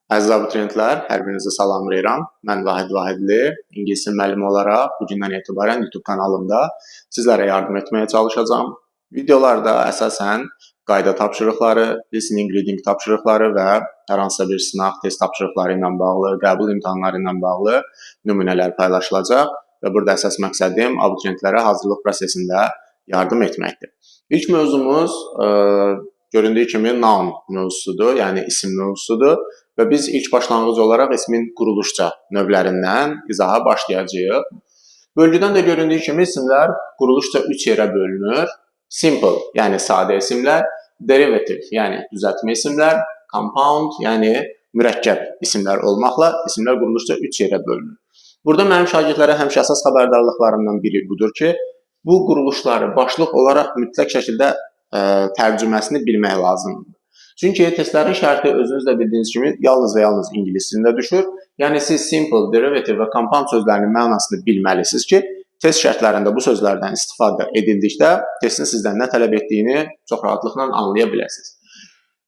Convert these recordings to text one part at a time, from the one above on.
Əziz abituriyentlər, hər birinizi salamlayıram. Mən Vahid Vahidli, ingilis dili müəllimi olaraq bu gündən etibarən YouTube kanalımda sizlərə yardım etməyə çalışacağam. Videolarda əsasən qayda tapşırıqları, listening, reading tapşırıqları və hər hansısa bir sınaq, test tapşırıqları ilə bağlı, qəbul imtahanları ilə bağlı nümunələr paylaşılacaq və burada əsas məqsədim abituriyentlərə hazırlıq prosesində yardım etməkdir. İlk mövzumuz göründüyü kimi noun mövzusudur, yəni isim mövzusudur. Və biz ilk başlanğıc olaraq ismin quruluşca növlərindən izaha başlayacağıq. Bölgüdən də göründüyü kimi isimlər quruluşca 3 yerə bölünür. Simple, yəni sadə isimlər, derivative, yəni düzəltmə isimlər, compound, yəni mürəkkəb isimlər olmaqla isimlər quruluşca 3 yerə bölünür. Burada mənim şagirdlərə həmişə əsas xəbərdarlıqlarımdan biri budur ki, bu quruluşları başlıq olaraq mütləq şəkildə tərcüməsini bilmək lazımdır. Çünki testlərin şərti özünüz də bildiyiniz kimi yalnız və yalnız ingilis dilində düşür. Yəni siz simple, derivative və compound sözlərinin mənasını bilməlisiniz ki, test şərtlərində bu sözlərdən istifadə edildikdə testin sizdən nə tələb etdiyini çox rahatlıqla anlaya biləsiniz.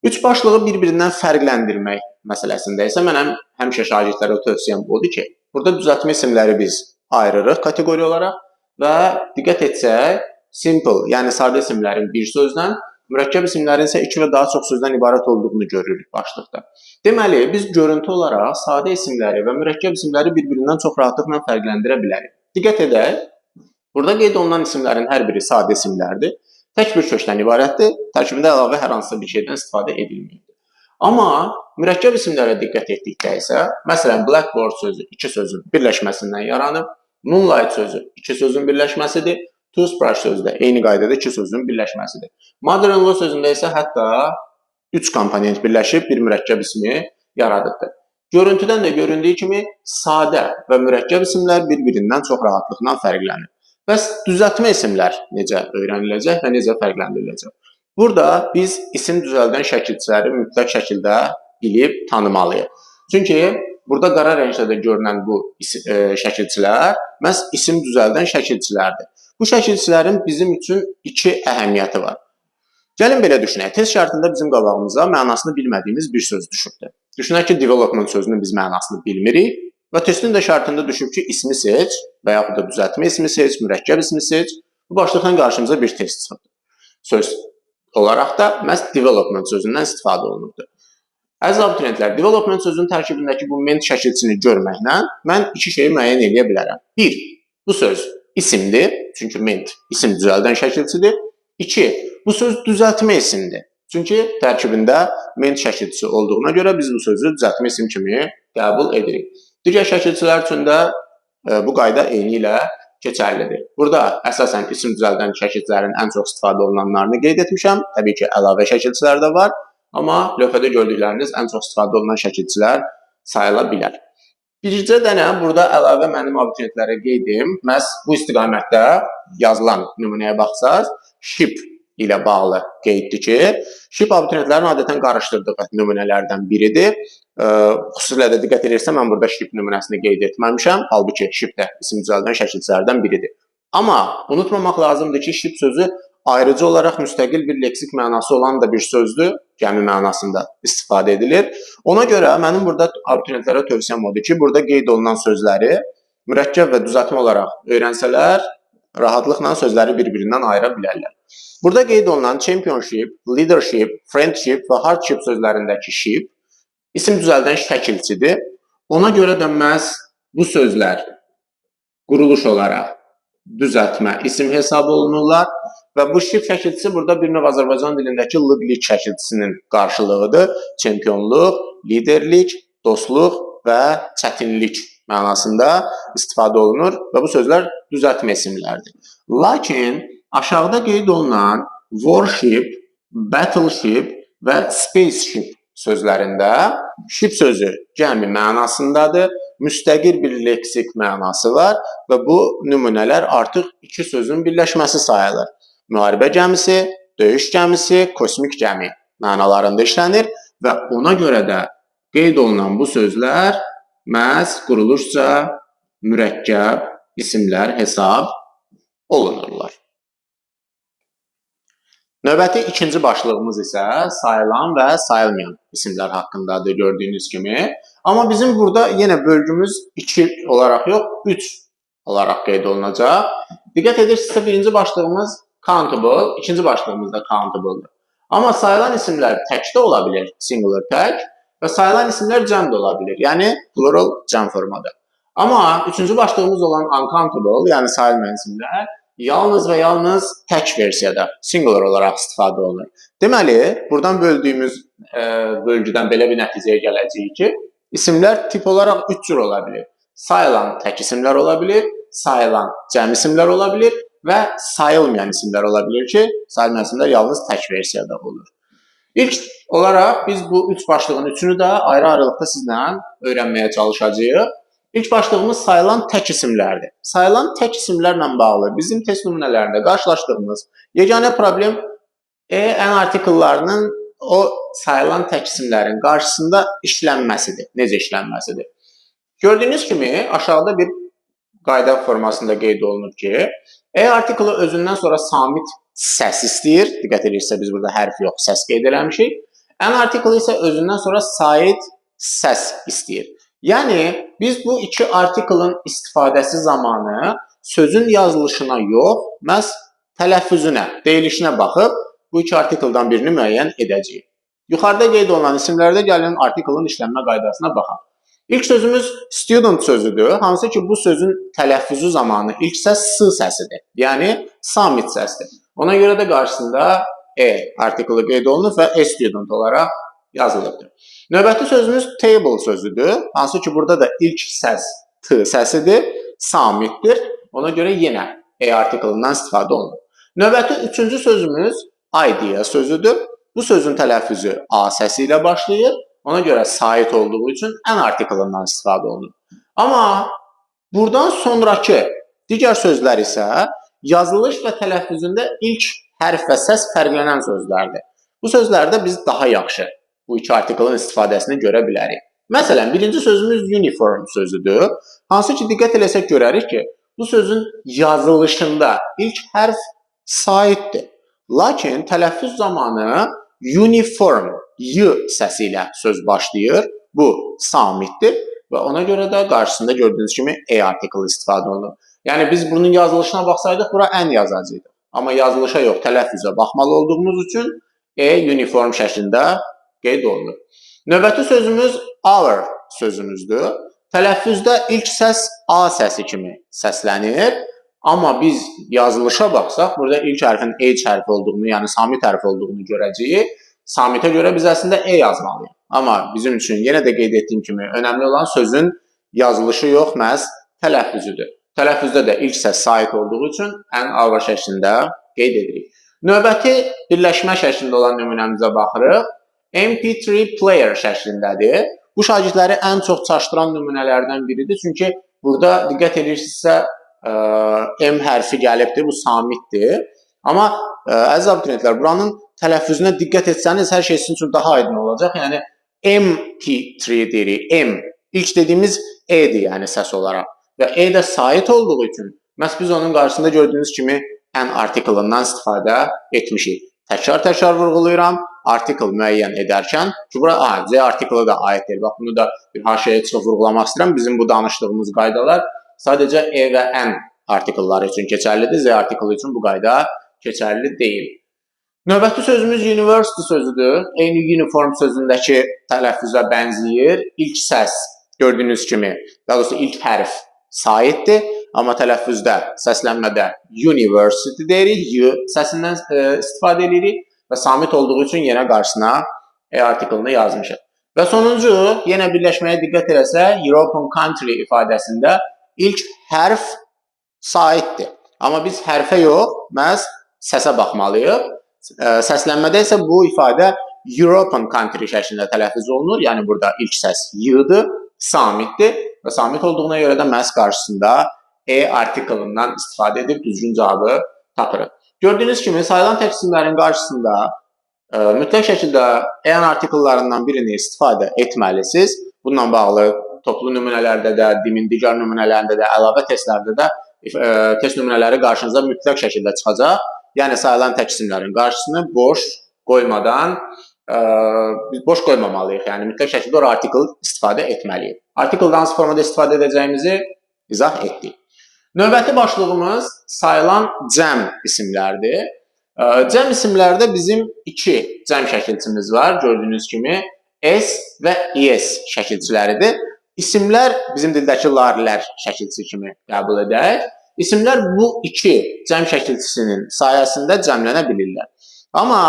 Üç başlığı bir-birindən fərqləndirmək məsələsində isə mənim həmişə şagirdlərə tövsiyəm odur ki, burada düzəltmə isimləri biz ayırırıq kateqoriya olaraq və diqqət etsək, simple, yəni sadə isimlərin bir sözdən, mürəkkəb isimlərin isə iki və daha çox sözdən ibarət olduğunu görürük başlıqda. Deməli, biz görüntü olaraq sadə isimləri və mürəkkəb isimləri bir-birindən çox rahatlıqla fərqləndirə bilərik. Diqqət edək, burada qeyd olunan isimlərin hər biri sadə isimlərdir. Tək bir kökdən ibarətdir, tərkibində əlavə hər hansısa bir şeydən istifadə edilməyibdir. Amma mürəkkəb isimlərə diqqət etdikdə isə, məsələn, blackboard sözü iki sözün birləşməsindən yaranıb, moonlight sözü iki sözün birləşməsidir, toothbrush sözü də eyni qaydada iki sözün birləşməsidir. Mother-in-law sözündə isə hətta üç komponent birləşib bir mürəkkəb ismi yaradıbdır. Görüntüdən də göründüyü kimi sadə və mürəkkəb isimlər bir-birindən çox rahatlıqla fərqlənir. Bəs düzəltmə isimlər necə öyrəniləcək və necə fərqləndiriləcək? Burada biz isim düzəldən şəkilçiləri mütləq şəkildə bilib tanımalıyıq. Çünki burada qara rəngdə də görünən bu şəkilçilər məhz isim düzəldən şəkilçilərdir. Bu şəkilçilərin bizim üçün iki əhəmiyyəti var. Gəlin belə düşünək. Test şərtində bizim qabağımıza mənasını bilmədiyimiz bir söz düşübdür. Düşünək ki, development sözünün biz mənasını bilmirik və testin də şərtində düşüb ki, ismi seç və yaxud da düzəltmə ismi seç, mürəkkəb ismi seç. Bu başlıqdan qarşımıza bir test çıxıbdır. Söz olaraq da məhz development sözündən istifadə olunubdur. Əziz abituriyentlər, development sözünün tərkibindəki bu ment şəkilçisini görməklə mən iki şeyi müəyyən eləyə bilərəm. Bir, bu söz isimdir, çünki ment isim düzəldən şəkilçidir. İki, bu söz düzəltmə isimdir. Çünki tərkibində ment şəkilçisi olduğuna görə biz bu sözü düzəltmə isim kimi qəbul edirik. Digər şəkilçilər üçün də bu qayda eyni ilə keçərlidir. Burada əsasən isim düzəldən şəkilçilərin ən çox istifadə olunanlarını qeyd etmişəm. Təbii ki, əlavə şəkilçilər də var, amma lövhədə gördükləriniz ən çox istifadə olunan şəkilçilər sayıla bilər. Bircə dənə burada əlavə mənim abituriyentlərə qeydim. Məhz bu istiqamətdə yazılan nümunəyə baxsaz, ship ilə bağlı qeyddir ki, ship abituriyentlərin adətən qarışdırdığı nümunələrdən biridir. Xüsusilə də diqqət edirsə, mən burada ship nümunəsini qeyd etməmişəm. Halbuki ship də isim düzəldən şəkilçilərdən biridir. Amma unutmamaq lazımdır ki, ship sözü ayrıca olaraq müstəqil bir leksik mənası olan da bir sözdür, gəmi mənasında istifadə edilir. Ona görə mənim burada abituriyentlərə tövsiyəm odur ki, burada qeyd olunan sözləri mürəkkəb və düzəltmə olaraq öyrənsələr, rahatlıqla sözləri bir-birindən ayıra bilərlər. Burada qeyd olunan championship, leadership, friendship və hardship sözlərindəki ship isim düzəldən şəkilçidir. Ona görə də məhz bu sözlər quruluş olaraq düzəltmə isim hesab olunurlar və bu ship şəkilçisi burada bir növ Azərbaycan dilindəki lıqlik şəkilçisinin qarşılığıdır. Çempionluq, liderlik, dostluq və çətinlik mənasında istifadə olunur və bu sözlər düzəltmə isimlərdir. Lakin aşağıda qeyd olunan warship, battleship və spaceship sözlərində ship sözü gəmi mənasındadır, müstəqil bir leksik mənası var və bu nümunələr artıq iki sözün birləşməsi sayılır. Müharibə gəmisi, döyüş gəmisi, kosmik gəmi mənalarında işlənir və ona görə də qeyd olunan bu sözlər məhz quruluşca mürəkkəb isimlər hesab olunurlar. Növbəti ikinci başlığımız isə sayılan və sayılmayan isimlər haqqındadır gördüyünüz kimi. Amma bizim burada yenə bölgümüz 2 olaraq yox, 3 olaraq qeyd olunacaq. Diqqət edirsinizsə birinci başlığımız countable, ikinci başlığımız da countable'dır. Amma sayılan isimlər tək də ola bilər, singular tək və sayılan isimlər cəm də ola bilər, yəni plural cəm formada. Amma üçüncü başlığımız olan uncountable, yəni sayılmayan isimlər yalnız və yalnız tək versiyada, singular olaraq istifadə olunur. Deməli, buradan böldüyümüz bölgüdən belə bir nəticəyə gələcəyik ki, isimlər tip olaraq 3 cür ola bilir. Sayılan tək isimlər ola bilir, sayılan cəm isimlər ola bilir və sayılmayan isimlər ola bilir ki, sayılmayan isimlər yalnız tək versiyada olur. İlk olaraq biz bu üç başlığın üçünü də ayrı-ayrılıqda sizlə öyrənməyə çalışacağıq. İlk başlığımız sayılan tək isimlərdir. Sayılan tək isimlərlə bağlı bizim test nümunələrində qarşılaşdığımız yeganə problem E, N artikellarının o sayılan tək isimlərin qarşısında işlənməsidir. Necə işlənməsidir? Gördüyünüz kimi aşağıda bir qayda formasında qeyd olunub ki, E artikeli özündən sonra samit səs istəyir. Diqqət edirsə biz burada hərf yox, səs qeyd eləmişik. N artikeli isə özündən sonra sait səs istəyir. Yəni biz bu iki artikelin istifadəsi zamanı sözün yazılışına yox, məhz tələffüzünə, deyilişinə baxıb bu iki artikeldan birini müəyyən edəcəyik. Yuxarıda qeyd olunan isimlərdə gəlin artikelin işlənmə qaydasına baxaq. İlk sözümüz student sözüdür, hansı ki bu sözün tələffüzü zamanı ilk səs S səsidir, yəni samit səsdir. Ona görə də qarşısında E artikeli qeyd olunub və a student olaraq yazılıbdır. Növbəti sözümüz table sözüdür, hansı ki burada da ilk səs T səsidir, samitdir. Ona görə yenə E artikelindən istifadə olunur. Növbəti üçüncü sözümüz idea sözüdür. Bu sözün tələffüzü A səsi ilə başlayır. Ona görə sait olduğu üçün N artikelindən istifadə olunur. Amma buradan sonrakı digər sözlər isə yazılış və tələffüzündə ilk hərf və səs fərqlənən sözlərdir. Bu sözlərdə biz daha yaxşı bu iki artikelin istifadəsini görə bilərik. Məsələn, birinci sözümüz uniform sözüdür. Hansı ki, diqqət eləsək görərik ki, bu sözün yazılışında ilk hərf saitdir. Lakin tələffüz zamanı uniform, y səsi ilə söz başlayır. Bu samitdir və ona görə də qarşısında gördüyünüz kimi E artikeli istifadə olunur. Yəni biz bunun yazılışına baxsaydıq, bura N yazacaqdıq. Amma yazılışa yox, tələffüzə baxmalı olduğumuz üçün E uniform şəklində qeyd olunur. Növbəti sözümüz our sözümüzdür. Tələffüzdə ilk səs A səsi kimi səslənir. Amma biz yazılışa baxsaq, burada ilk hərfin H hərfi olduğunu, yəni samit hərfi olduğunu görəcəyik. Samitə görə biz əslində E yazmalıyıq. Amma bizim üçün yenə də qeyd etdiyim kimi önəmli olan sözün yazılışı yox, məhz tələffüzüdür. Tələffüzdə də ilk səs sait olduğu üçün N our şəklində qeyd edirik. Növbəti birləşmə şəklində olan nümunəmizə baxırıq. MP3 player şəklindədir. Bu şagirdləri ən çox çaşdıran nümunələrdən biridir. Çünki burada diqqət edirsinizsə M hərfi gəlibdir, bu samitdir. Amma əziz abituriyentlər, buranın tələffüzünə diqqət etsəniz hər şey sizin üçün daha aydın olacaq. Yəni MP3 deyirik, M. İlk dediyimiz E-dir, yəni səs olaraq. Və E də sait olduğu üçün məhz biz onun qarşısında gördüyünüz kimi N artikelindən istifadə etmişik. Təkrar-təkrar vurğulayıram. Artikel müəyyən edərkən, ki bura C artikeli də aid deyil. Bax, bunu da bir haşiyaya çıxıb vurğulamaq istəyirəm. Bizim bu danışdığımız qaydalar sadəcə E və N artikelləri üçün keçərlidir. Z artikeli üçün bu qayda keçərli deyil. Növbəti sözümüz university sözüdür. Eyni uniform sözündəki tələffüzə bənzəyir. İlk səs gördüyünüz kimi, daha doğrusu ilk hərf saitdir. Amma tələffüzdə, səslənmədə university deyirik. Y səsindən istifadə edirik və samit olduğu üçün yenə qarşısına E artikelini yazmışıq. Və sonuncu, yenə birləşməyə diqqət eləsək, European country ifadəsində ilk hərf saitdir. Amma biz hərfə yox, məhz səsə baxmalıyıq. Səslənmədə isə bu ifadə European country şəklində tələffüz olunur. Yəni burada ilk səs Y-dır, samitdir və samit olduğuna görə də məhz qarşısında E artikelindən istifadə edib düzgün cavabı tapırıq. Gördüyünüz kimi sayılan təqsimlərin qarşısında mütləq şəkildə E artikellarından birini istifadə etməlisiniz. Bununla bağlı toplu nümunələrdə də, DİM-in digər nümunələrində də, əlavə testlərdə də test nümunələri qarşınıza mütləq şəkildə çıxacaq. Yəni sayılan tək isimlərin qarşısını boş qoymadan biz boş qoymamalıyıq. Yəni mütləq şəkildə ora article istifadə etməliyik. Article-dan hansı formada istifadə edəcəyimizi izah etdik. Növbəti başlığımız sayılan cəm isimlərdir. Cəm isimlərdə bizim iki cəm şəkilçimiz var. Gördüyünüz kimi S və ES şəkilçiləridir. İsimlər bizim dildəki lar-lər şəkilçisi kimi qəbul edək. İsimlər bu iki cəm şəkilçisinin sayəsində cəmlənə bilirlər. Amma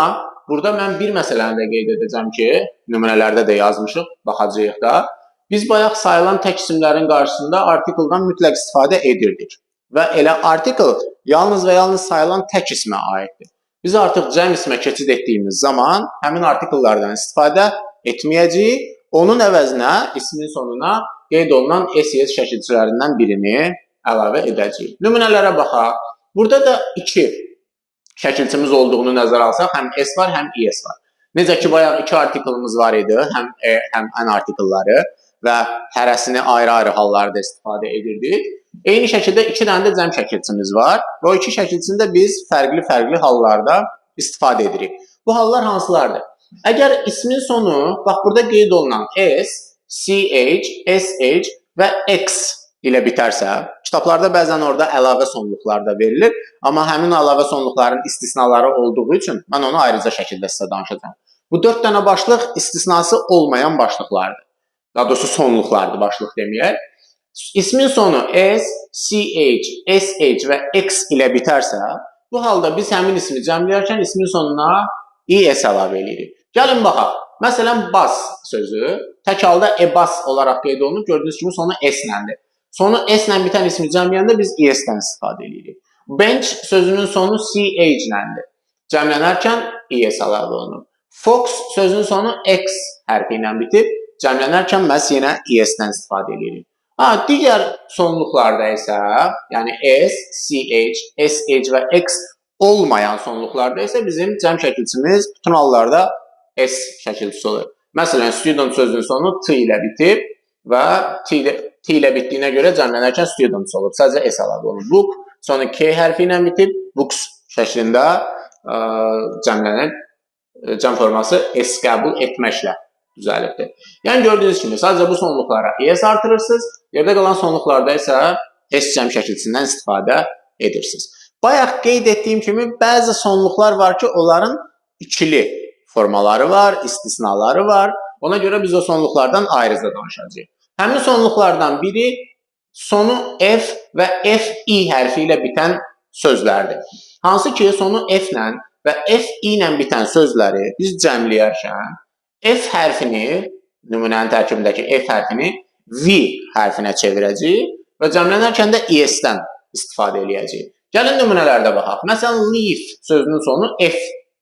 burada mən bir məsələni də qeyd edəcəm ki, nümunələrdə də yazmışıq, baxacağıq da. Biz bayaq sayılan tək isimlərin qarşısında article-dan mütləq istifadə edirdik. Və elə article yalnız və yalnız sayılan tək ismə aiddir. Biz artıq cəm ismə keçid etdiyimiz zaman həmin article-lardan istifadə etməyəcəyik. Onun əvəzinə ismin sonuna qeyd olunan S-S şəkilçilərindən birini əlavə edəcəyik. Nümunələrə baxaq. Burada da iki şəkilçimiz olduğunu nəzərə alsaq, həm S var, həm ES var. Necə ki, bayaq iki artiklımız var idi, həm E, həm N artiklları və hərəsini ayrı-ayrı hallarda istifadə edirdik. Eyni şəkildə iki dənə də cəm şəkilçimiz var və o iki şəkilçini də biz fərqli-fərqli hallarda istifadə edirik. Bu hallar hansılardır? Əgər ismin sonu, bax burada qeyd olunan S, CH, SH və X ilə bitərsə, kitablarda bəzən orada əlavə sonluqlar da verilir, amma həmin əlavə sonluqların istisnaları olduğu üçün mən onu ayrıca şəkildə sizə danışacağam. Bu 4 dənə başlıq istisnası olmayan başlıqlardır. Daha doğrusu sonluqlardır, başlıq deməyək. İsmin sonu S, CH, SH və X ilə bitərsə, bu halda biz həmin ismi cəmləyərkən ismin sonuna ES əlavə eləyirik. Gəlin baxaq. Məsələn, bus sözü tək halda e-bus olaraq qeyd olunub. Gördüyünüz kimi sonu S-ləndir. Sonu S-lə bitən ismi cəmləyəndə biz ES-dən istifadə edirik. Bench sözünün sonu CH-ləndir. Cəmlənərkən ES əlavə olunub. Fox sözünün sonu X hərfi ilə bitib. Cəmlənərkən məhz yenə ES-dən istifadə edirik. Ha, digər sonluqlarda isə, yəni S, CH, SH və X olmayan sonluqlarda isə bizim cəm şəkilçimiz bütün hallarda S şəkilçisi olur. Məsələn, student sözünün sonu T ilə bitib və T ilə bitdiyinə görə cəmlənərkən students olub. Sadəcə S əlavə olunur. Book sonu K hərfi ilə bitib, books şəklində cəmlənir. Cəm forması S qəbul etməklə düzəlibdir. Yəni gördüyünüz kimi sadəcə bu sonluqlara ES artırırsınız, yerdə qalan sonluqlarda isə S cəm şəkilçisindən istifadə edirsiniz. Bayaq qeyd etdiyim kimi bəzi sonluqlar var ki, onların ikili formaları var, istisnaları var. Ona görə biz o sonluqlardan ayrıca danışacağıq. Həmin sonluqlardan biri sonu F və FI hərfi ilə bitən sözlərdir. Hansı ki, sonu F ilə və FI ilə bitən sözləri biz cəmləyərkən F hərfini, nümunənin tərkibindəki F hərfini V hərfinə çevirəcəyik və cəmlənərkən də ES-dən istifadə eləyəcəyik. Gəlin nümunələrdə baxaq. Məsələn, leaf sözünün sonu F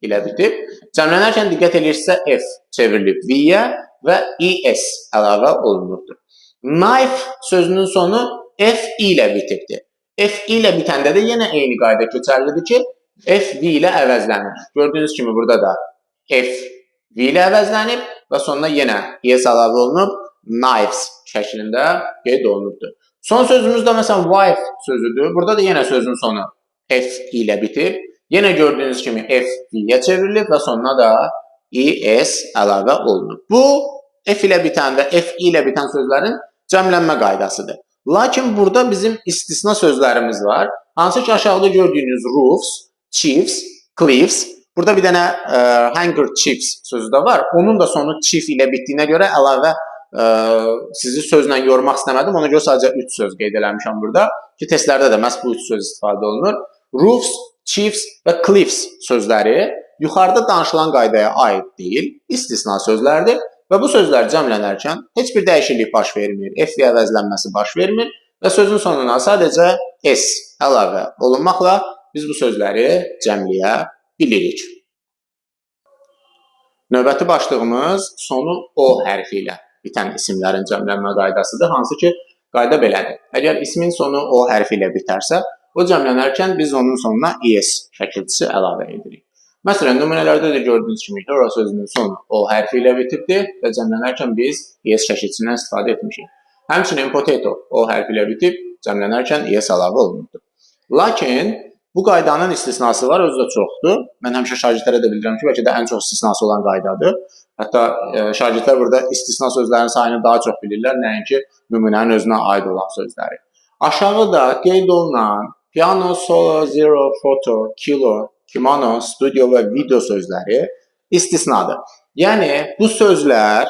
ilə bitib. Cəmlənərkən diqqət eləyirsə F çevrilib V-yə və ES əlavə olunurdur. Knife sözünün sonu F ilə bitibdir. F ilə bitəndə də yenə eyni qayda keçərlidir ki, F V ilə əvəzlənir. Gördüyünüz kimi burada da F V ilə əvəzlənib və sonuna yenə ES əlavə olunub, knives şəklində qeyd olunubdur. Son sözümüz də məsələn wife sözüdür. Burada da yenə sözün sonu F ilə bitib. Yenə gördüyünüz kimi F V-yə çevrilib və sonuna da ES əlavə olunub. Bu F ilə bitən və F ilə bitən sözlərin cəmlənmə qaydasıdır. Lakin burada bizim istisna sözlərimiz var. Hansı ki aşağıda gördüyünüz roofs, chiefs, cliffs. Burada bir dənə handkerchiefs sözü də var. Onun da sonu chief ilə bitdiyinə görə əlavə sizi sözlə yormaq istəmədim. Ona görə sadəcə 3 söz qeyd eləmişəm burada. Ki testlərdə də məhz bu 3 söz istifadə olunur. Roofs, chiefs və cliffs sözləri yuxarıda danışılan qaydaya aid deyil, istisna sözlərdir və bu sözlər cəmlənərkən heç bir dəyişiklik baş vermir, F əvəzlənməsi baş vermir və sözün sonuna sadəcə S əlavə olunmaqla biz bu sözləri cəmləyə bilirik. Növbəti başlığımız sonu O hərfi ilə bitən isimlərin cəmlənmə qaydasıdır. Hansı ki, qayda belədir. Əgər ismin sonu O hərfi ilə bitərsə, o cəmlənərkən biz onun sonuna ES şəkilçisi əlavə edirik. Məsələn, nümunələrdə də gördüyünüz kimi hero sözünün sonu O hərfi ilə bitibdir və cəmlənərkən biz ES şəkilçisindən istifadə etmişik. Həmçinin potato O hərfi ilə bitib, cəmlənərkən ES əlavə olunubdur. Lakin Bu qaydanın istisnası var, özü də çoxdur. Mən həmişə şagirdlərə də bildirəm ki, bəlkə də ən çox istisnası olan qaydadır. Hətta şagirdlər burada istisna sözlərin sayını daha çox bilirlər, nəinki nümunənin özünə aid olan sözləri. Aşağıda qeyd olunan piano, solo, zero, foto, kilo, kimono, studio və video sözləri istisnadır. Yəni bu sözlər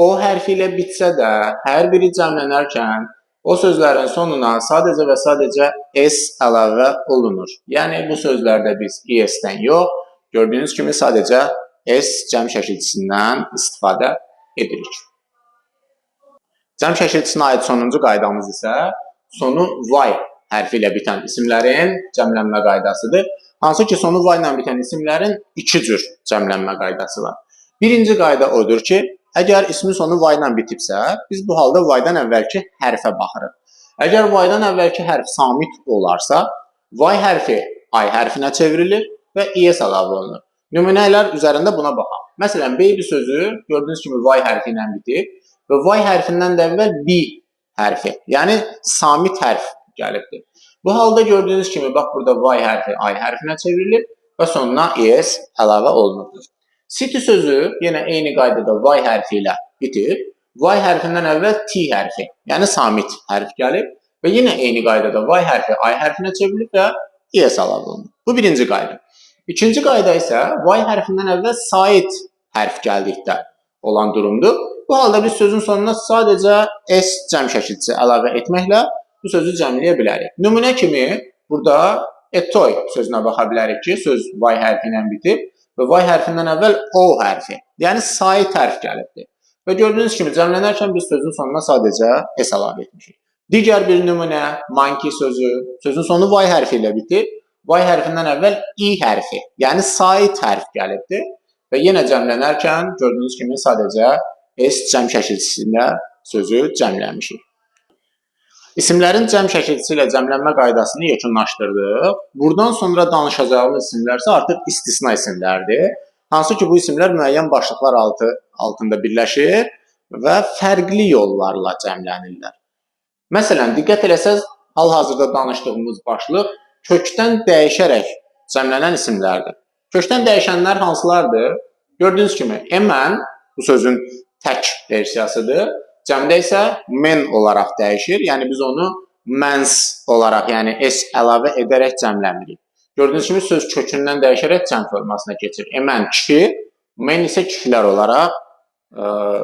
o hərfi ilə bitsə də, hər biri cəmlənərkən o sözlərin sonuna sadəcə və sadəcə s əlavə olunur. Yəni bu sözlərdə biz es-dən yox, gördüyünüz kimi sadəcə s cəm şəkilçisindən istifadə edirik. Cəm şəkilçisinə aid sonuncu qaydamız isə sonu y hərfi ilə bitən isimlərin cəmlənmə qaydasıdır. Hansı ki, sonu y ilə bitən isimlərin iki cür cəmlənmə qaydası var. Birinci qayda odur ki, əgər ismin sonu y ilə bitibsə, biz bu halda y-dan əvvəlki hərfə baxırıq. Əgər y-dan əvvəlki hərf samit olarsa, y hərfi I hərfinə çevrilir və es əlavə olunur. Nümunələr üzərində buna baxaq. Məsələn, baby sözü gördüyünüz kimi y hərfi ilə bitib və y hərfindən də əvvəl b hərfi, yəni samit hərf gəlibdir. Bu halda gördüyünüz kimi bax burada y hərfi I hərfinə çevrilib və sonuna es əlavə olunubdur. City sözü yenə eyni qaydada y hərfi ilə bitib. Y hərfindən əvvəl T hərfi, yəni samit hərf gəlib və yenə eyni qaydada y hərfi I hərfinə çevrilib və es əlavə olunub. Bu birinci qayda. İkinci qayda isə y hərfindən əvvəl sait hərf gəldikdə olan durumdur. Bu halda biz sözün sonuna sadəcə s cəm şəkilçisi əlavə etməklə bu sözü cəmləyə bilərik. Nümunə kimi burada a toy sözünə baxa bilərik ki, söz y hərfi ilə bitib və y hərfindən əvvəl o hərfi, yəni sait hərf gəlibdir. Və gördüyünüz kimi cəmlənərkən biz sözün sonuna sadəcə s əlavə etmişik. Digər bir nümunə monkey sözü, sözün sonu y hərfi ilə bitib. Y hərfindən əvvəl i hərfi, yəni sait hərf gəlibdir. Və yenə cəmlənərkən gördüyünüz kimi sadəcə s cəm şəkilçisində sözü cəmləmişik. İsimlərin cəm şəkilçisi ilə cəmlənmə qaydasını yekunlaşdırdıq. Buradan sonra danışacağımız isimlər isə artıq istisna isimlərdir. Hansı ki, bu isimlər müəyyən başlıqlar altında birləşir və fərqli yollarla cəmlənirlər. Məsələn, diqqət eləsəz, hal-hazırda danışdığımız başlıq kökdən dəyişərək cəmlənən isimlərdir. Kökdən dəyişənlər hansılardır? Gördüyünüz kimi, man bu sözün tək versiyasıdır. Cəmdə isə men olaraq dəyişir. Yəni biz onu mens olaraq, yəni s əlavə edərək cəmləmirik. Gördüyünüz kimi söz kökündən dəyişərək cəm formasına keçir. Man kişi, men isə kişilər olaraq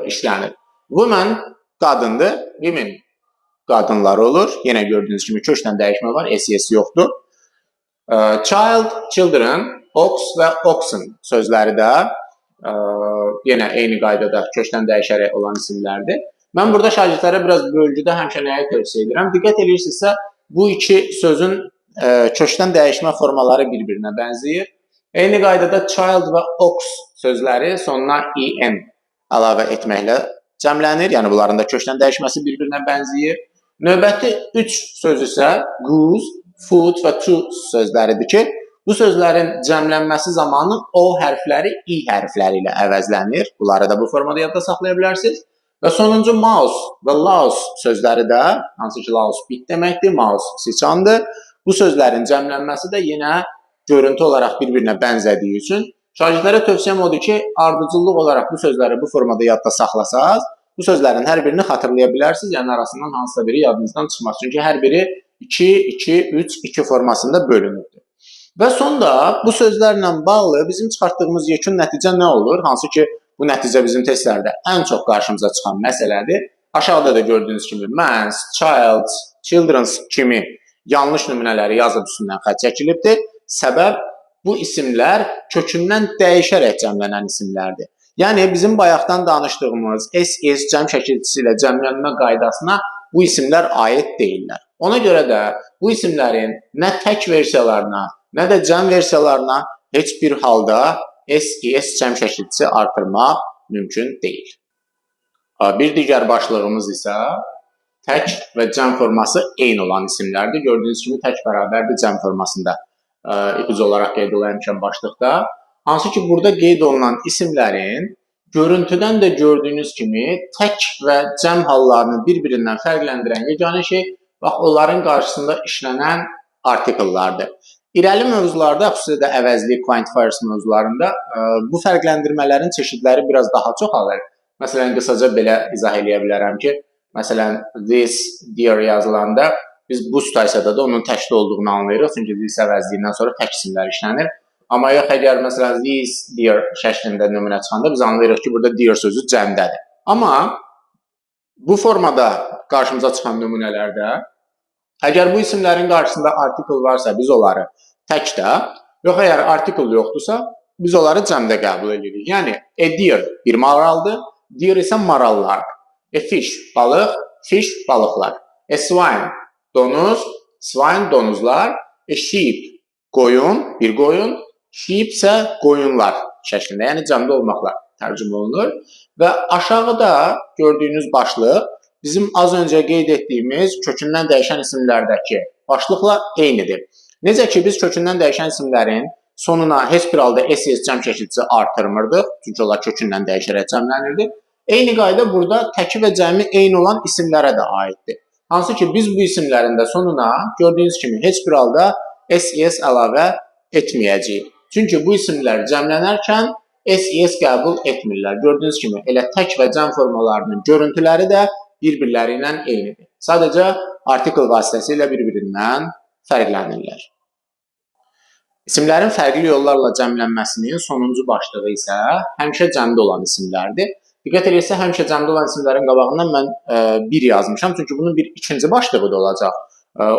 işlənir. Woman qadındır, women qadınlar olur. Yenə gördüyünüz kimi kökdən dəyişmə var, s yoxdur. Child, children, ox və oxen sözləri də yenə eyni qaydada kökdən dəyişərək olan isimlərdir. Mən burada şagirdlərə biraz bölgüdə həmişə nəyə tövsiyə edirəm? Diqqət edirsinizsə, bu iki sözün kökdən dəyişmə formaları bir-birinə bənzəyir. Eyni qaydada child və ox sözləri sonuna en əlavə etməklə cəmlənir. Yəni bunların da kökdən dəyişməsi bir-birinə bənzəyir. Növbəti üç söz isə goose, foot və to sözləridir ki, bu sözlərin cəmlənməsi zamanı o hərfləri i hərfləri ilə əvəzlənir. Bunları da bu formada yadda saxlaya bilərsiniz. Və sonuncu mouse və louse sözləri də, hansı ki louse bit deməkdir, mouse siçandır. Bu sözlərin cəmlənməsi də yenə görüntü olaraq bir-birinə bənzədiyi üçün şagirdlərə tövsiyəm odur ki, ardıcıllıq olaraq bu sözləri bu formada yadda saxlasaz, bu sözlərin hər birini xatırlaya bilərsiniz. Yəni arasından hansısa biri yadınızdan çıxmaz. Çünki hər biri 2, 2, 3, 2 formasında bölünübdür. Və sonda bu sözlərlə bağlı bizim çıxartdığımız yekun nəticə nə olur? Hansı ki, bu nəticə bizim testlərdə ən çox qarşımıza çıxan məsələdir. Aşağıda da gördüyünüz kimi mans, child, children's kimi yanlış nümunələri yazıb üstündən xətt çəkilibdir. Səbəb bu isimlər kökündən dəyişərək cəmlənən isimlərdir. Yəni bizim bayaqdan danışdığımız s cəm şəkilçisi ilə cəmlənmə qaydasına bu isimlər aid deyillər. Ona görə də bu isimlərin nə tək versiyalarına, nə də cəm versiyalarına heç bir halda s cəm şəkilçisi artırmaq mümkün deyil. Bir digər başlığımız isə tək və cəm forması eyni olan isimlərdir. Gördüyünüz kimi tək bərabərdir cəm formasında ipucu olaraq qeyd olunmuşam başlıqda. Hansı ki, burada qeyd olunan isimlərin görüntüdən də gördüyünüz kimi tək və cəm hallarını bir-birindən fərqləndirən yeganə şey, bax, onların qarşısında işlənən artikellardır. İrəli mövzularda, xüsusilə də əvəzlik, quantifiers mövzularında bu fərqləndirmələrin çeşidləri biraz daha çoxalır. Məsələn, qısaca belə izah eləyə bilərəm ki, məsələn, this deer yazılanda biz bu situasiyada da onun təkli olduğunu anlayırıq. Çünki this əvəzliyindən sonra tək isimlər işlənir. Amma yox, əgər məsələn these deer şəklində nümunə çıxanda biz anlayırıq ki, burada deer sözü cəmdədir. Amma bu formada qarşımıza çıxan nümunələrdə əgər bu isimlərin qarşısında article varsa, biz onları təkdə, yox əgər article yoxdursa, biz onları cəmdə qəbul edirik. Yəni a deer bir maraldır, deer isə marallardır. A fish balıq, fish balıqlar. A swine donuz, swine donuzlar. A sheep qoyun, bir qoyun, sheep isə qoyunlar şəklində, yəni cəmdə olmaqla tərcümə olunur. Və aşağıda gördüyünüz başlıq bizim az öncə qeyd etdiyimiz kökündən dəyişən isimlərdəki başlıqla eynidir. Necə ki, biz kökündən dəyişən isimlərin sonuna heç bir halda s cəm şəkilçisi artırmırdıq, çünki onlar kökündən dəyişərək cəmlənirdi. Eyni qayda burada təki və cəmi eyni olan isimlərə də aiddir. Hansı ki, biz bu isimlərin də sonuna gördüyünüz kimi heç bir halda s əlavə etməyəcəyik. Çünki bu isimlər cəmlənərkən s qəbul etmirlər. Gördüyünüz kimi elə tək və cəm formalarının görüntüləri də bir-birləri ilə eynidir. Sadəcə artikel vasitəsilə bir-birindən fərqlənirlər. İsimlərin fərqli yollarla cəmlənməsinin sonuncu başlığı isə həmişə cəmdə olan isimlərdir. Diqqət edirsə, həmişə cəmdə olan isimlərin qabağından mən bir yazmışam, çünki bunun bir ikinci başlığı da olacaq.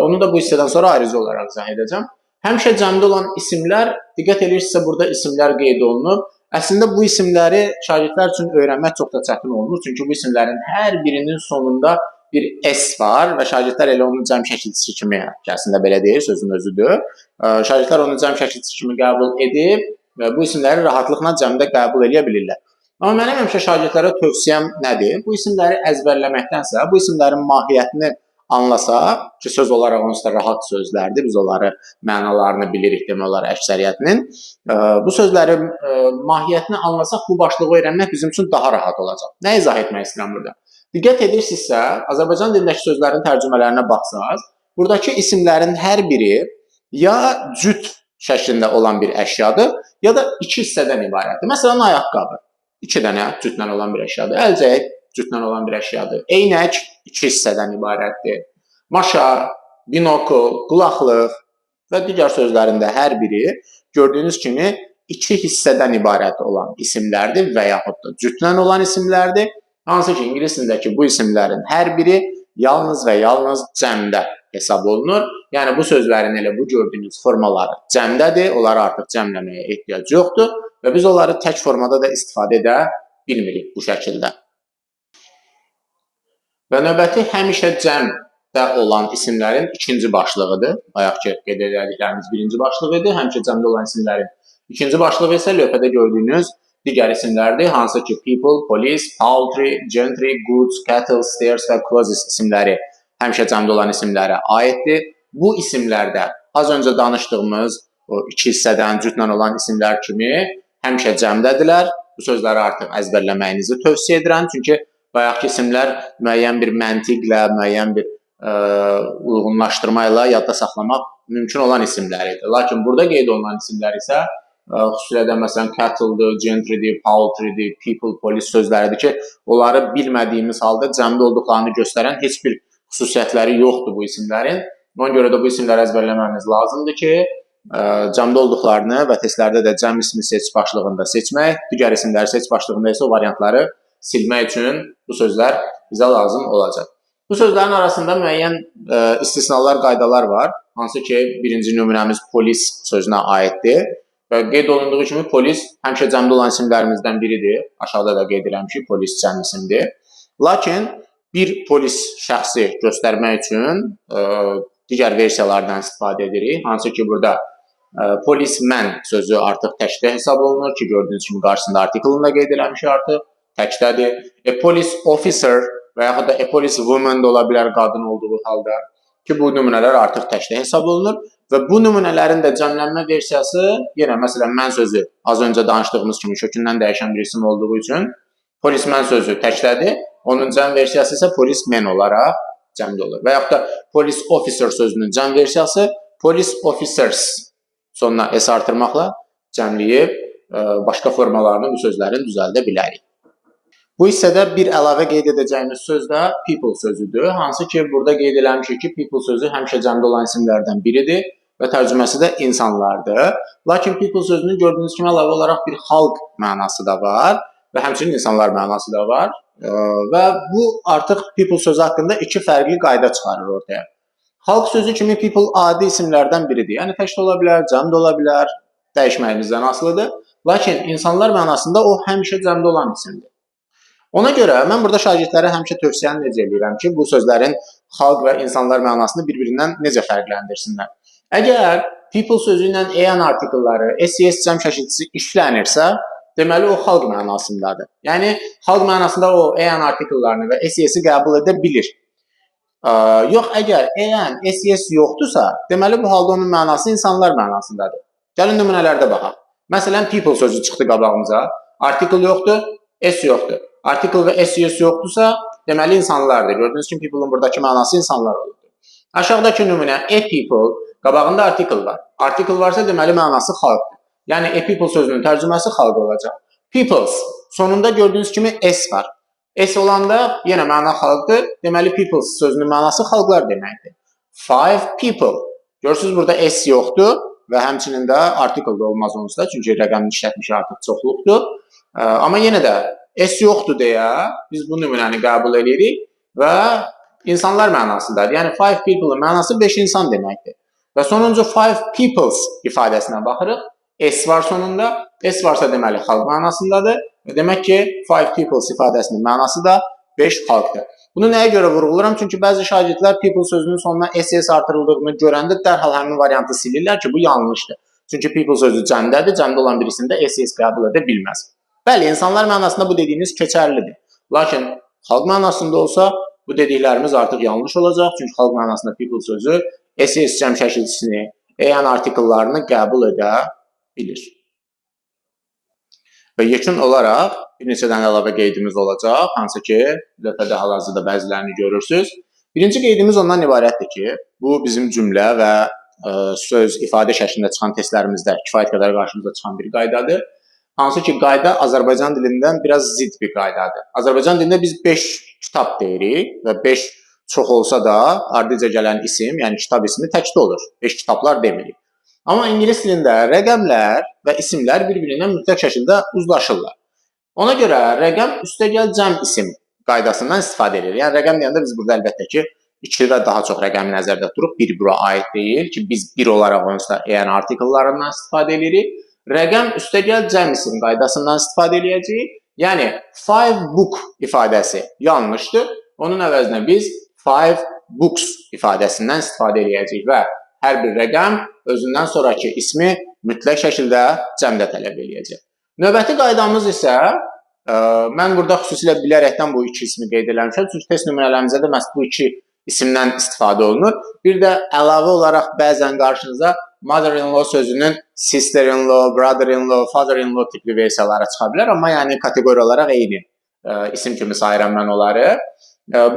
Onu da bu hissədən sonra ayrıca olaraq izah edəcəm. Həmişə cəmdə olan isimlər, diqqət edirsinizsə, burada isimlər qeyd olunub. Əslində bu isimləri şagirdlər üçün öyrənmək çox da çətin olmur, çünki bu isimlərin hər birinin sonunda bir S var və şagirdlər elə onun cəm şəkilçisi kimi, əslində belə deyir, sözün özüdür. Şagirdlər onu cəm şəkilçisi kimi qəbul edib və bu isimləri rahatlıqla cəmdə qəbul edə bilirlər. Amma mənim həmişə şagirdlərə tövsiyəm nədir? Bu isimləri əzbərləməkdənsə, bu isimlərin mahiyyətini anlasaq, ki söz olaraq onsuz da rahat sözlərdir, biz onları mənalarını bilirik demək olar əksəriyyətinin. Bu sözlərin mahiyyətini anlasaq, bu başlığı öyrənmək bizim üçün daha rahat olacaq. Nə izah etmək istəyirəm burada? Diqqət edirsinizsə, Azərbaycan dilindəki sözlərin tərcümələrinə baxsaz, buradakı isimlərin hər biri ya cüt şəklində olan bir əşyadır, ya da iki hissədən ibarətdir. Məsələn, ayaqqabı iki dənə cütlə olan bir əşyadır. Əlcək cütlə olan bir əşyadır. Eynək iki hissədən ibarətdir. Maşa, binokl, qulaqlıq və digər sözlərin də hər biri gördüyünüz kimi iki hissədən ibarət olan isimlərdir və yaxud da cütlə olan isimlərdir. Hansı ki, ingilis dilindəki bu isimlərin hər biri yalnız və yalnız cəmdə hesab olunur. Yəni bu sözlərin elə bu gördüyünüz formaları cəmdədir, onları artıq cəmləməyə ehtiyac yoxdur və biz onları tək formada da istifadə edə bilmirik bu şəkildə. Və növbəti həmişə cəmdə olan isimlərin ikinci başlığıdır. Bayaqki qeyd elədiklərimiz birinci başlığı idi. Həmişə cəmdə olan isimlərin ikinci başlığı isə lövhədə gördüyünüz digər isimlərdir. Hansı ki, people, police, poultry, gentry, goods, cattle, stairs və clothes isimləri həmişə cəmdə olan isimlərə aiddir. Bu isimlərdə az öncə danışdığımız o iki hissədən cütlə olan isimlər kimi həmişə cəmdədirlər. Bu sözləri artıq əzbərləməyinizi tövsiyə edirəm. Çünki bayaqki isimlər müəyyən bir məntiqlə, müəyyən bir uyğunlaşdırma ilə yadda saxlamaq mümkün olan isimlər idi. Lakin burada qeyd olunan isimlər isə xüsusilə də məsələn cattle-dır, gentry-dir, poultry-dir, people, police sözləridir ki, onları bilmədiyimiz halda cəmdə olduqlarını göstərən heç bir xüsusiyyətləri yoxdur bu isimlərin. Ona görə də bu isimləri əzbərləməmiz lazımdır ki, cəmdə olduqlarını və testlərdə də cəm ismi seç başlığında seçmək, digər isimləri seç başlığında isə o variantları silmək üçün bu sözlər bizə lazım olacaq. Bu sözlərin arasında müəyyən istisnalar, qaydalar var. Hansı ki, birinci nümunəmiz polis sözünə aiddir. Və qeyd olunduğu kimi polis həmişə cəmdə olan isimlərimizdən biridir. Aşağıda da qeyd eləmişik, polis cəm isimdir. Lakin bir polis şəxsi göstərmək üçün digər versiyalardan istifadə edirik. Hansı ki, burada policeman sözü artıq təkdə hesab olunur ki, gördüyünüz kimi qarşısında artiklını da qeyd eləmişik artıq, təkdədir. A police officer və yaxud da a police woman da ola bilər qadın olduğu halda ki, bu nümunələr artıq təkdə hesab olunur. Və bu nümunələrin də cəmlənmə versiyası yenə məsələn mən sözü az öncə danışdığımız kimi kökündən dəyişən bir isim olduğu üçün policeman sözü təkdədir. Onun cəm versiyası isə policeman olaraq cəmdə olur. Və yaxud da police officer sözünün cəm versiyası police officers Sonuna S artırmaqla cəmləyib başqa formalarını bu sözlərin düzəldə bilərik. Bu hissədə bir əlavə qeyd edəcəyimiz söz də people sözüdür. Hansı ki, burada qeyd eləmişik ki, people sözü həmişə cəmdə olan isimlərdən biridir və tərcüməsi də insanlardır. Lakin people sözünün gördüyünüz kimi əlavə olaraq bir xalq mənası da var və həmçinin insanlar mənası da var. Və bu artıq people sözü haqqında iki fərqli qayda çıxarır ortaya. Xalq sözü kimi people adi isimlərdən biridir. Yəni tək də ola bilər, cəm də ola bilər, dəyişməyimizdən asılıdır. Lakin insanlar mənasında o həmişə cəmdə olan isimdir. Ona görə mən burada şagirdlərə həmişə tövsiyəni necə eləyirəm ki, bu sözlərin xalq və insanlar mənasını bir-birindən necə fərqləndirsinlər. Əgər people sözü ilə an artikelləri, SES cəm şəkilçisi işlənirsə, deməli o xalq mənasındadır. Yəni xalq mənasında o an artikellərini və SES-i qəbul edə bilir. Yox, əgər an, SES yoxdursa, deməli bu halda onun mənası insanlar mənasındadır. Gəlin nümunələrdə baxaq. Məsələn, people sözü çıxdı qabağımıza. Artikel yoxdur, S yoxdur. Artikel və SES yoxdursa, deməli insanlardır. Gördüyünüz kimi people-un buradakı mənası insanlar olurdu. Aşağıdakı nümunə a people, qabağında artikel var. Artikel varsa deməli mənası xalqdır. Yəni a people sözünün tərcüməsi xalq olacaq. Peoples, sonunda gördüyünüz kimi S var. S olanda yenə məna xalqdır. Deməli peoples sözünün mənası xalqlar deməkdir. Five people. Görürsünüz burada S yoxdur və həmçinin də artikel də olmaz onsuz da, çünki rəqəmini işlətmişik artıq çoxluqdur. Amma yenə də S yoxdur deyə biz bu nümunəni qəbul edirik və insanlar mənasındadır. Yəni five people-ın mənası 5 insan deməkdir. Və sonuncu five peoples ifadəsinə baxırıq. S var sonunda. S varsa deməli xalq mənasındadır. Və demək ki, five peoples ifadəsinin mənası da 5 xalqdır. Bunu nəyə görə vurğuluram? Çünki bəzi şagirdlər people sözünün sonuna SS artırıldığını görəndə dərhal həmin variantı silirlər ki, bu yanlışdır. Çünki people sözü cəmdədir, cəmdə olan birisində SS qəbul edə bilməz. Bəli, insanlar mənasında bu dediyimiz keçərlidir. Lakin xalq mənasında olsa, bu dediklərimiz artıq yanlış olacaq. Çünki xalq mənasında people sözü SS cəm şəkilçisini, an artikellarını qəbul edə bilir. Və yekun olaraq bir neçə dənə əlavə qeydimiz olacaq, hansı ki, lövhədə hal-hazırda bəzilərini görürsünüz. Birinci qeydimiz ondan ibarətdir ki, bu bizim cümlə və söz ifadə şəklində çıxan testlərimizdə kifayət qədər qarşımıza çıxan bir qaydadır. Hansı ki, qayda Azərbaycan dilindən biraz zidd bir qaydadır. Azərbaycan dilində biz 5 kitab deyirik və 5 çox olsa da ardıca gələn isim, yəni kitab ismi təkdə olur. 5 kitablar demirik. Amma ingilis dilində rəqəmlər və isimlər bir-birindən mütləq şəkildə uzlaşırlar. Ona görə rəqəm üstəgəl cəm isim qaydasından istifadə edilir. Yəni rəqəm deyəndə biz burada əlbəttə ki, 2 və daha çox rəqəmi nəzərdə tuturuq. Bir bura aid deyil ki, biz bir olaraq onsuz da an artikellarından istifadə edirik. Rəqəm üstəgəl cəm isim qaydasından istifadə edəcəyik. Yəni five book ifadəsi yanlışdır. Onun əvəzinə biz five books ifadəsindən istifadə edəcəyik və hər bir rəqəm özündən sonraki ismi mütləq şəkildə cəmdə tələb eləyəcək. Növbəti qaydamız isə, mən burada xüsusilə bilərəkdən bu iki ismi qeyd eləmişəm, çünki test nümunələrimizdə də məhz bu iki isimdən istifadə olunur. Bir də əlavə olaraq bəzən qarşınıza mother-in-law sözünün sister-in-law, brother-in-law, father-in-law tipli versiyaları çıxa bilər, amma yəni kateqoriya olaraq eyni isim kimi sayıram mən onları.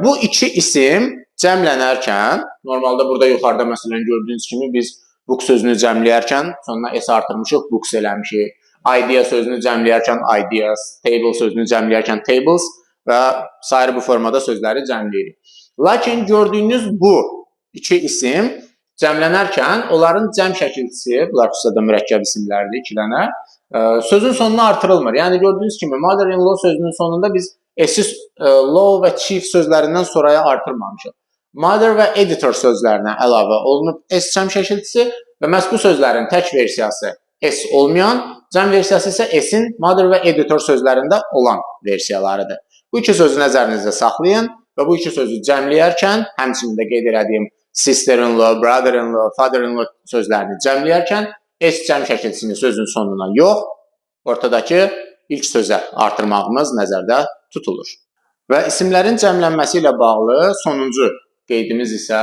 Bu iki isim cəmlənərkən, normalda burada yuxarıda məsələn gördüyünüz kimi biz book sözünü cəmləyərkən sonuna S artırmışıq, books eləmişik. Idea sözünü cəmləyərkən ideas, table sözünü cəmləyərkən tables və sair bu formada sözləri cəmləyirik. Lakin gördüyünüz bu iki isim cəmlənərkən onların cəm şəkilçisi, bunlar xüsusilə də mürəkkəb isimlərdir, iki dənə, sözün sonuna artırılmır. Yəni gördüyünüz kimi mother-in-law sözünün sonunda biz S-i law və chief sözlərindən sonraya artırmamışıq. Mother və editor sözlərinə əlavə olunub S cəm şəkilçisi və məhz bu sözlərin tək versiyası S olmayan, cəm versiyası isə S-in mother və editor sözlərində olan versiyalarıdır. Bu iki sözü nəzərinizdə saxlayın və bu iki sözü cəmləyərkən, həmçinin də qeyd elədiyim sister-in-law, brother-in-law, father-in-law sözlərini cəmləyərkən S cəm şəkilçisini sözün sonuna yox, ortadakı ilk sözə artırmağımız nəzərdə tutulur. Və isimlərin cəmlənməsi ilə bağlı sonuncu qeydimiz isə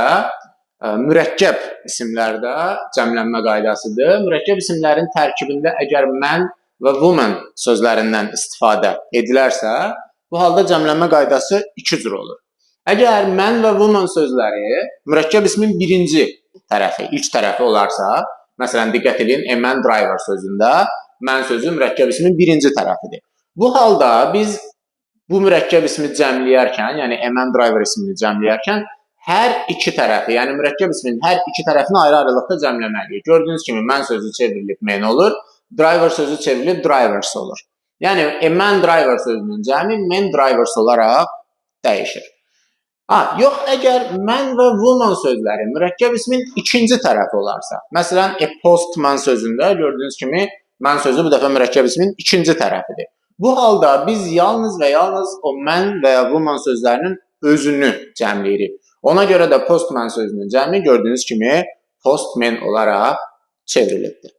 mürəkkəb isimlərdə cəmlənmə qaydasıdır. Mürəkkəb isimlərin tərkibində əgər man və woman sözlərindən istifadə edilərsə, bu halda cəmlənmə qaydası iki cür olur. Əgər man və woman sözləri mürəkkəb ismin birinci tərəfi, ilk tərəfi olarsa, Məsələn, diqqət edin, a man driver sözündə man sözü mürəkkəb ismin birinci tərəfidir. Bu halda biz bu mürəkkəb ismi cəmləyərkən, yəni a man driver ismini cəmləyərkən hər iki tərəfi, yəni mürəkkəb ismin hər iki tərəfini ayrı-ayrılıqda cəmləməliyik. Gördüyünüz kimi man sözü çevrilib men olur, driver sözü çevrilib drivers olur. Yəni a man driver sözünün cəmi men drivers olaraq dəyişir. Ha, yox, əgər man və woman sözləri mürəkkəb ismin ikinci tərəfi olarsa, məsələn, a postman sözündə gördüyünüz kimi man sözü bu dəfə mürəkkəb ismin ikinci tərəfidir. Bu halda biz yalnız və yalnız o man və ya woman sözlərinin özünü cəmləyirik. Ona görə də postman sözünün cəmi gördüyünüz kimi postmen olaraq çevrilibdir.